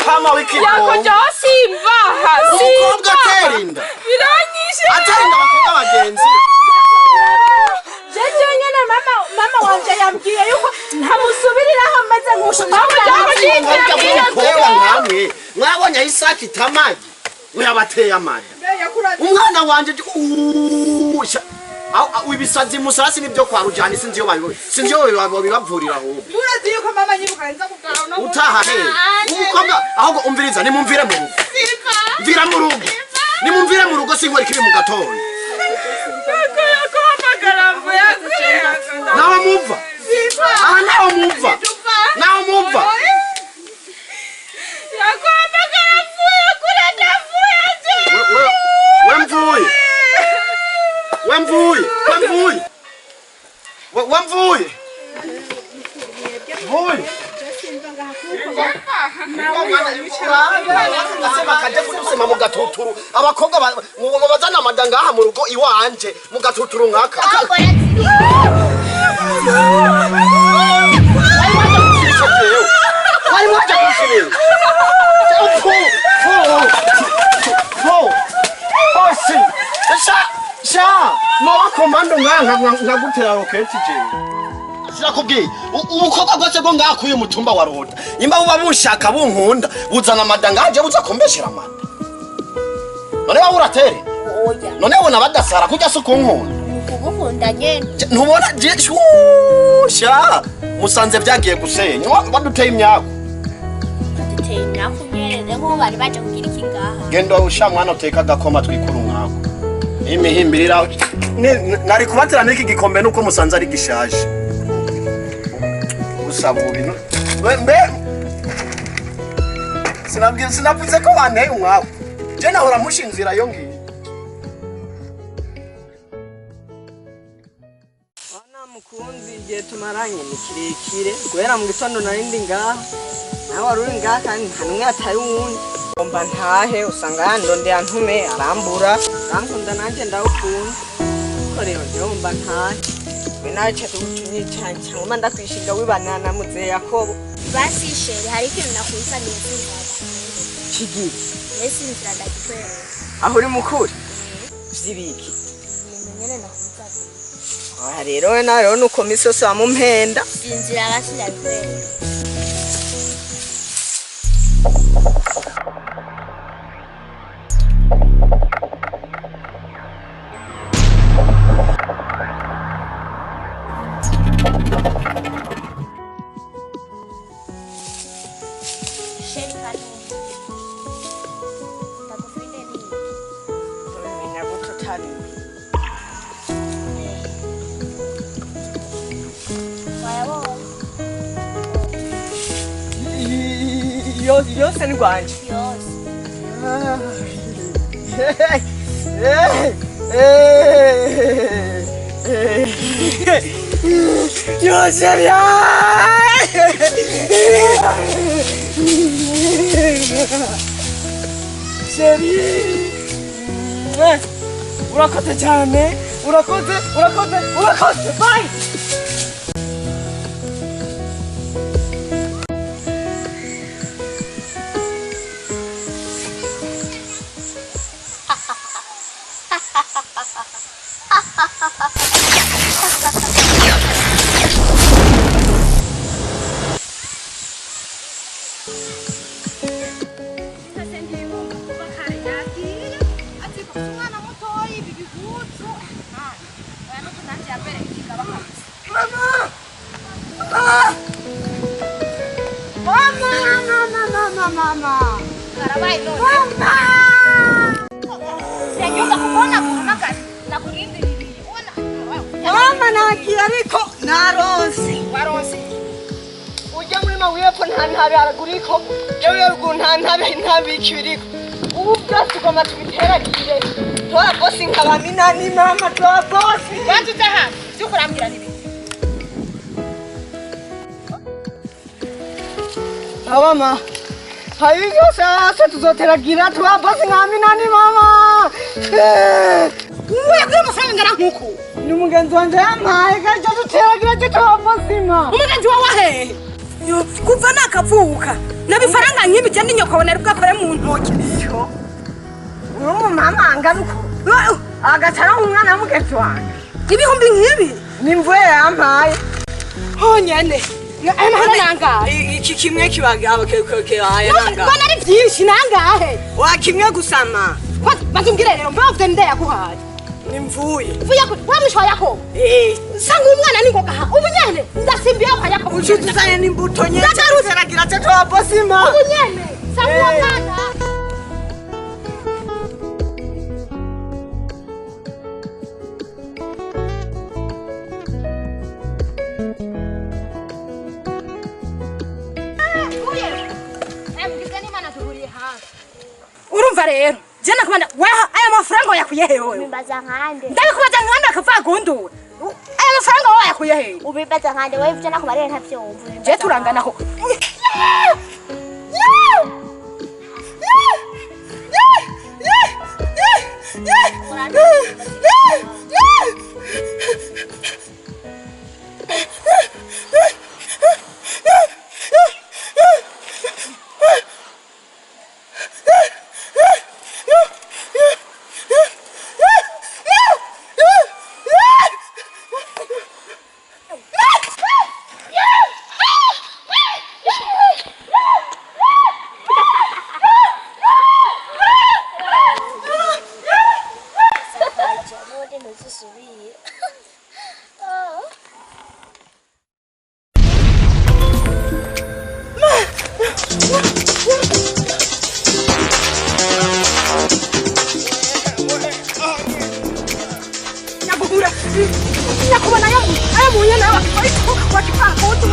Mutama w'ikigo. Yakojaho simvaha. Umukobwa atera inda. Biranyishe. Atera inda abakobwa bagenzi. Jeje nyene mama wanje yambwiye yuko ntamusubiriraho meze Umukobwa nkamwe mwabonye aho isake itamagi mwabateye amada. Umwana wanje usha ibisazi musasi nibyo kwa rujani, sinzi iyo babibo, sinzi iyo babivurira ahubwo. Urazi yuko mama nyibuka nza kugaho no Utaha he? Umukobwa ahubwo umviriza, nimumvire mu rugo, mvira mu rugo, nimumvire mu rugo, sinkora ikibi mu gatondo. Nawe muva aha, nawe muva, nawe muva. We mvuye, we mvuye, we mvuye, we mvuye, mvuye. Ngasema kaje kudusema mu gatuturu, abakobwa ngo bazana amada ngaha mu rugo iwanje mu gatuturu nkaka. Mwari mwaje kunsubira. Fu fu fu osi sha sha noba komando nkanka nkagutera roketi jewe. Sirakubwiye ubukobwa bwose bwo ngaha k'uyu mutumba wa Ruhuta, nimba buba bunshaka bunkunda, buzana amada ngaje buza kumbeshera amada. None wowe uratere? Oya. None ubona badasara kurya si ukunkunda? Kugukunda nyene. Ntubona je shusha musanze byagiye gusenya, waduteye imyaku. Duteye imyaku nyene, nk'ubu bari baje kugira iki ngaha? Genda usha mwana uteka agakoma twikura umwaku imihimbirira. Nari kubatera n'iki gikombe nuko musanze ari gishaje gusa bubi. Mbe sinabwiye, sinavuze ko banteye umwaku, je nahora mushinzira yo ngiye. Wana mukunzi, igihe tumaranye ni kirekire. Guhera mu gitondo nari ndi ngaha, nawe wari uri ngaha, kandi nta n'umwe atari uwundi. Ngomba ntahe, usanga yandondeye antume arambura. Urankunda nanjye ndawukunda, ariko rero njyewe ngomba ntahe. We nawe ca tugucunye cane, cyangwa ndakwishinga wibanira na muzehe Yakobo. Basi chéri, hari ikintu nakuzaniye sinzira. Kigiye. Mbese inzira ndagikwereka. Aho uri mukuri vy'ibiki? Ibintu nyene nakuzaniye. Oya rero, we nawe rero nuko misi yose wamumpenda. Sinzira basi ndabikwereka. Chéri Kanumba, ndagufinde nini? Ubimenya gute utabimenye? Wayabonye? Yose ni rwanje. Yose. Yo, chéri! Chéri! Urakoze cyane! Urakoze, urakoze, urakoze! Bye! Umwana mutoyi, ibi bihuzu oya, nuko nanjye yambereye ikigaba kabisa. Mama, mama, mama, mama! Karabaye none. Sinyumva kubona guhamagara nakurindiriye ubona. Mama, nagiye ariko naronse. Waronse? Ujya muri ma wepfo nta ntabe haraguriko, yewe ruguru nta ntabe, nta biki biriko. Ubu byose tugomba tubiteragire. Tora bosi nkaba minani, mama, tora bosi. Banza uze hano, ivyo kurambwira ni biki? Mama, hari byose hasi tuzoteragira, tuba bosi nka minani, mama. Uyaguye amafaranga angana nkuku? Ni umugenzi wanje yampaye, kandi duteragira cyo tuba bosi, ma. Umugenzi wawe ahehe? Yo, kuva nakavuka nabifaranga nk'ibi je ndinyoko nari bwakore mu ntoki. Uyu mama angana uko agatara umwana w'umugenzi wanjye. Ibihumbi nk'ibi Nimvuye yampaye. Honyene aya mahera nangahe? Iki kimwe kibaye nangahe? Mbona ari byinshi, nangahe? Wa kimwe gusama. Banza umbwire rero, mbavuze nde yaguhaye? Nimvuye. Mvuye wa mwisho yako. Eh. Sanga umwana ni ngoga ubu nyene ndasimbiye kwa Yakobo. Ucuti n'imbuto nyinshi. Ndagarutse. Teragira cyo wa bosima. Ubu nyene sanga uwo mwana. Urumva rero je nakumana weho aya mafaranga wayakuye hehe wewe? Ubimbaza nkande? Ndabikubaza nkande akavagundura. Aya mafaranga wayakuye hehe? Ubimbaza nkande wewe? Ivyo nakubarira ntavyumva. Je turangana ko. N'ubundi ntuzisubire. Nyakubura nyakubona ayo ayo munye nawe wakipakutu.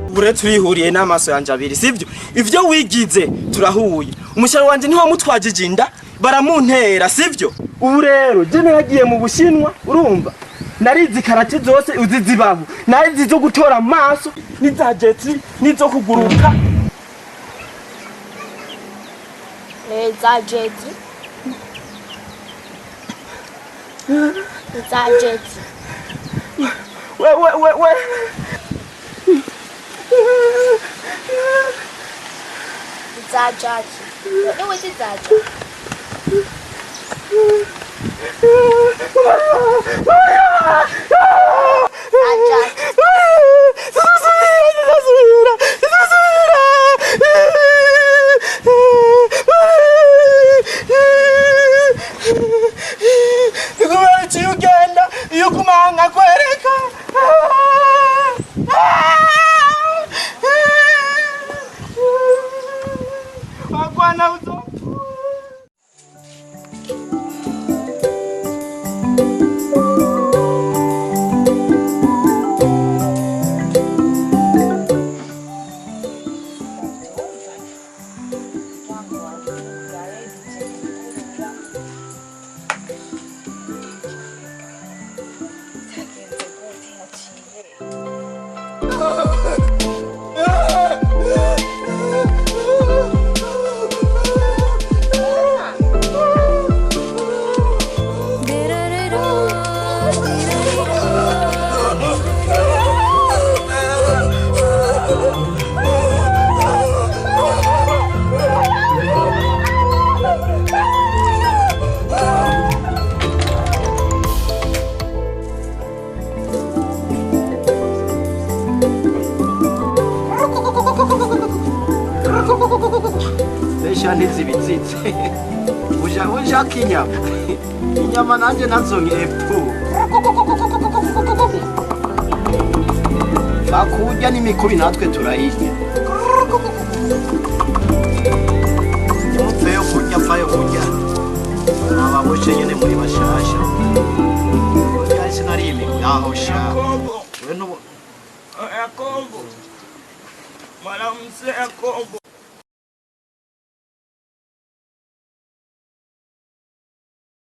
Bure turihuriye n'amaso yanje abiri, sivyo? Ivyo wigize turahuye. Umusharo wanje ntiwamutwajije inda, baramuntera, sivyo? Ubu rero je naragiye mu Bushinwa, urumva? Narizi karate zose uzi zibaho, narizi zo gutora amaso n'iza jetsi n'izo kuguruka. Za jeti. Za jeti. We we we we. Za jaki. Niwe si za jaki. Za jaki. Sinzosubira, sinzosubira, sinzosubira. Kubera iciye ugenda iyo ukumanga kwereka. Wagwana uzopfa. ntizibitsitse. Uja ushaka inyama, inyama nanjye nazo nkepu bakurya n'imikubi, natwe turayirya. Mupfeyo kurya, pfayo kurya, ababoshe nyene muri bashasha. Kurya sinari imigwi aho sha. Yakobo, We nubu Yakobo, mwanamse Yakobo.